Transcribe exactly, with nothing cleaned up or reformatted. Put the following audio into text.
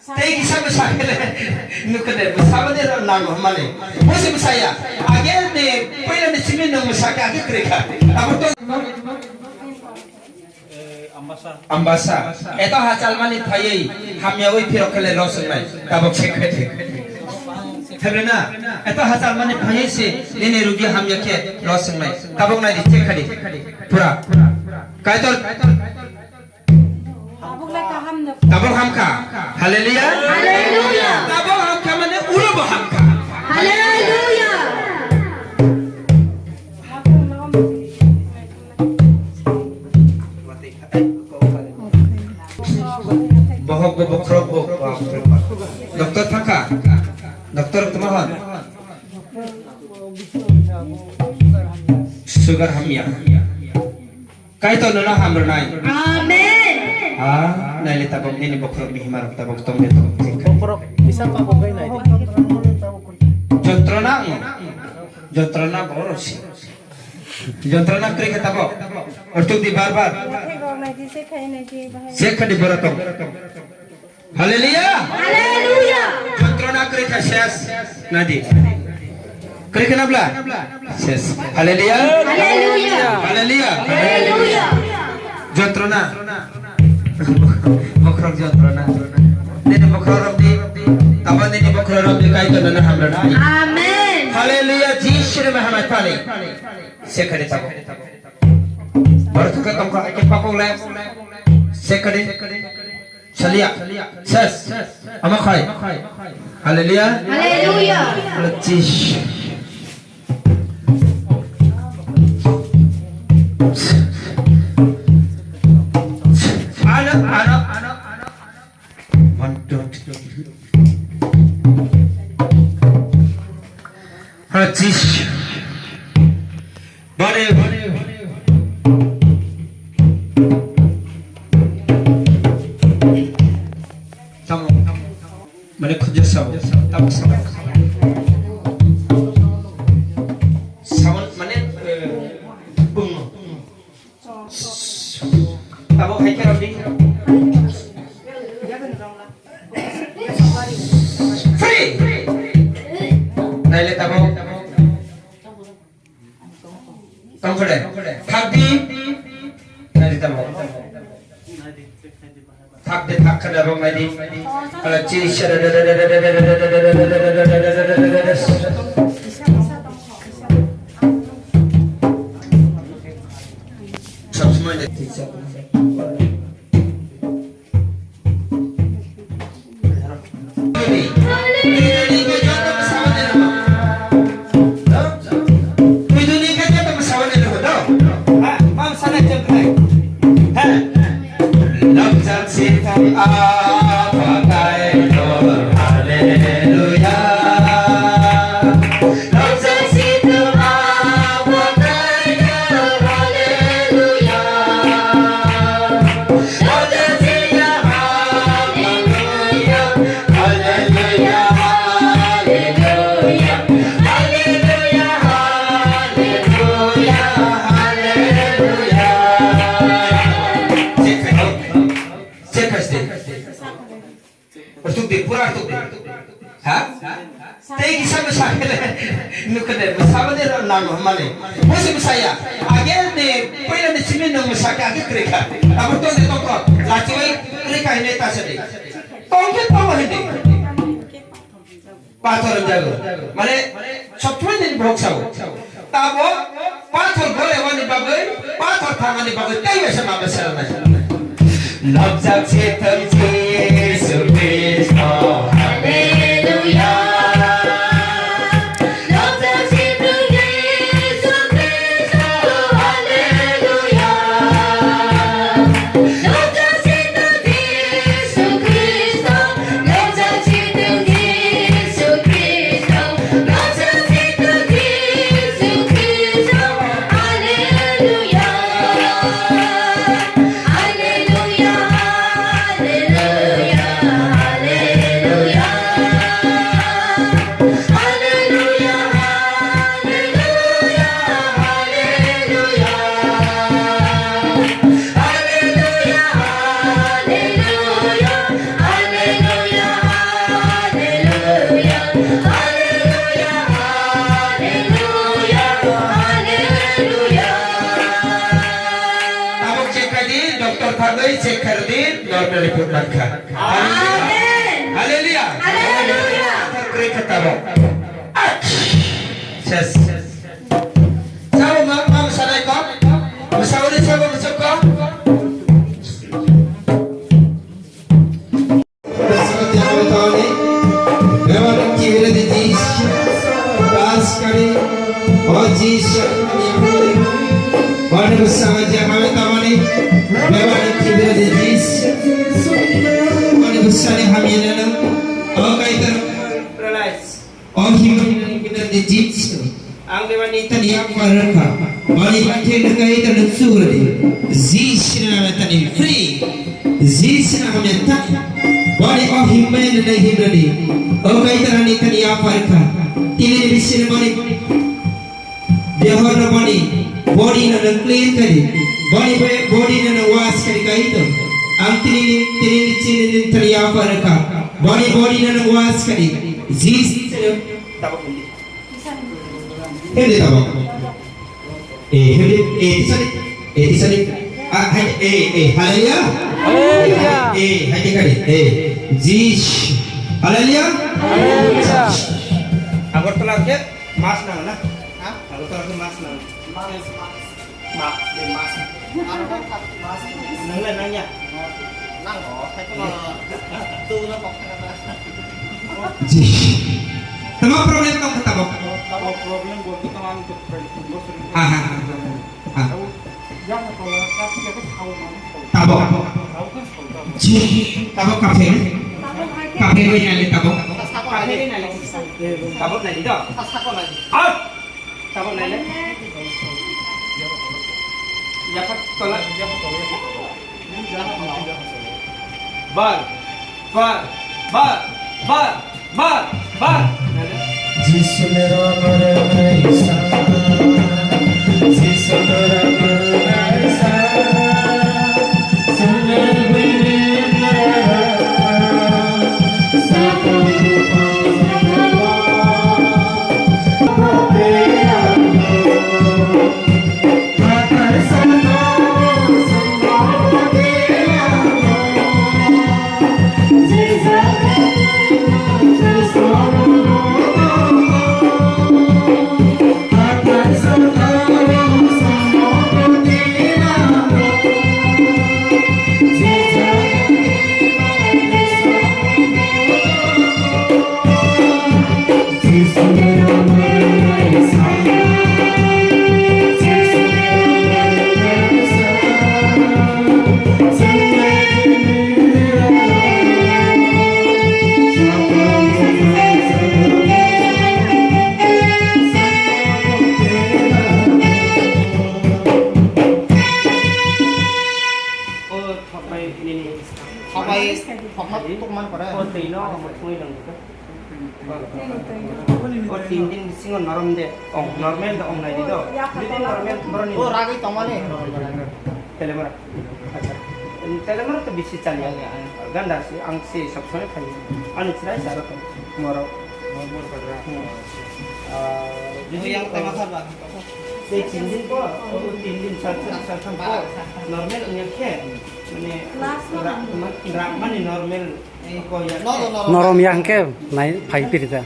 Tei kisa bwsa khe le, nukhe de, bwsa bo de rw nango hwnmani. Bo se bwsa ya. Age ni, puila ni simi nwng bwsa khe age kwrwi kha. Abo to Ambasa. Eto hachal mani phaiwi hamya wi phirok khe le los wngnai. Tabok se khe de. Thebre na, eto hachal mani phaiwi se nini rugi hamya khe los wngnai. Tabok nai di, check kha di. Pura. Kaitor. Tabok hamkha. Hallelujah. Hallelujah. Tabok hamkha mane ulo bo hamkha. Hallelujah. Bohok bo bokhorok bo. Doctor thangkha. Doctor tma hwn? Sugar hamya. Kaitor nono hamrwnai. Amen. Ah, naile tabok nini bokhorok ni hima rok tabok tong de tabok. Bokhorok bisa tabok gai nai. Jontrona ang. Jontrona boro si. Jontrona kwrwi khe tabok. Ortuk di bar bar. Check kha di boro tong. Hallelujah! Hallelujah! Jontrona kwrwi kha ses. Nadi. Kwrwi kha na bla? Ses. Hallelujah! Hallelujah! Hallelujah! Hallelujah! Jontrona. Bokhorok jontrona. Nini bokhorok romdi. Tabo nini bokhorok romdi, Kaitor nono hamrwnai. Amen. Hallelujah! Jisu ni mahamai pali. Sekhari tabo. Baru thangkha tongkha, ake pakok le. Sekhari. Salia. Ses. Ama khai. Hallelujah. Hallelujah. Hallelujah. Ano, ano, ano, ano. One, two, three. Hallelujah. Bani, bani. Tamo, tamo. Mane khunju sabo, tamo sabo. Sabo mane, eh, bungo. Tamo hai khe rodi. Free. Naile tamo. Tongkore. Thakdi. Nadi tamo. Thakdi, thak khana rong nadi. Ala chi. Sab samay nadi. Rwchuk di, pura rwchuk di. Ha? Tei kisa bwsa khe le, nukhe de, bwsa bo de rw nango hwnmani. Bo se bwsa ya. Age ni, puila ni simi nwng bwsa khe age kwrwi kha. Abo tong de tong kho. Lachiwi kwrwi kha hinwi ta sa di. Tong khe tongo hindi. Pathor jago. Mane, sob somoi nini bohok sao. Tabo pathor golewani bagwi, pathor thangani bagwi tei waisa ma bwsarnai. Lobjak se tong Jisu Khristo, Hallelujah. Lobjak se tong Jisu Khristo, Hallelujah. Lobjak se tong Jisu Khristo, lobjak se tong Jisu Khristo, lobjak se tong Jisu Khristo. Hallelujah. Hallelujah, hallelujah. Hallelujah. Amen. Hallelujah. Hallelujah. Kre kata bo. Ses. Sabo ma, ma sanai ko. Sabo ni sabo ni sabo ko. Realize. O himnani himnani Jisu. Ang bebani tani yapharkha. Bani bakhe nakai tani suradi. Jisu na tani free. Jisu na hamya ta. Bani o himnani himnani. O kai tani tani yapharkha. Tini bisin bani. Dehor no bani body no nang clean kari, bani bo-, body no nang wash kari kai to. Ang tini ni, tini ni chini ni tari apa raka. Bani body no nang wash kari. Jis. Tabok hindi. Hindi tabok. Eh, hindi, eh, tisani, eh, tisani. Ah, hai, eh, eh, hallelujah. Hallelujah. Eh, hai kari, eh, jis. Hallelujah. Hallelujah. Agartala ke? Mas nang na? Ha? Agartala ke mas nang? Mas, mas. Mas, de mas. Ano ba mas? Nang le nang ya? Nang o, hai ko na. Tu na kok na. Ji. Tama problem tong kata bo. Tama problem bo tu tama tu problem. Ha, ha, ha. Ah. Tabok. Ji, tabok kafe. Kafe bai nale tabok. Tabok nale do. Out. Tabok nale. Yapat tola. Bar. Bar. Bar. Bar. Bar, bar. Jisu mera mara mara isa. Jisu mera mara mara isa. Sundar bini mera. Sapa rupa sapa. O thokbai nini. Thokbai, thokma tukman pore. O twi no omo thungwi nang. O tin din bisingo norom de. Ong, normal de ong nai di do. Jodi normal boroni. O ragwi tongmani. Telemora. Acha. Telemora to bisi chaliya. Ganda si, ang si sob somoi phai. Ani chwrai sa ro to. Moro. Moro. Hmm. Ah, jodi yang tengah sabar. Tei tin din po, o tin din, sal sal, sal sal po, normal wngya khe, mane, rak-, rak mani normal, eh, ko ya. Norom ya hwnkhe nai phai pirida.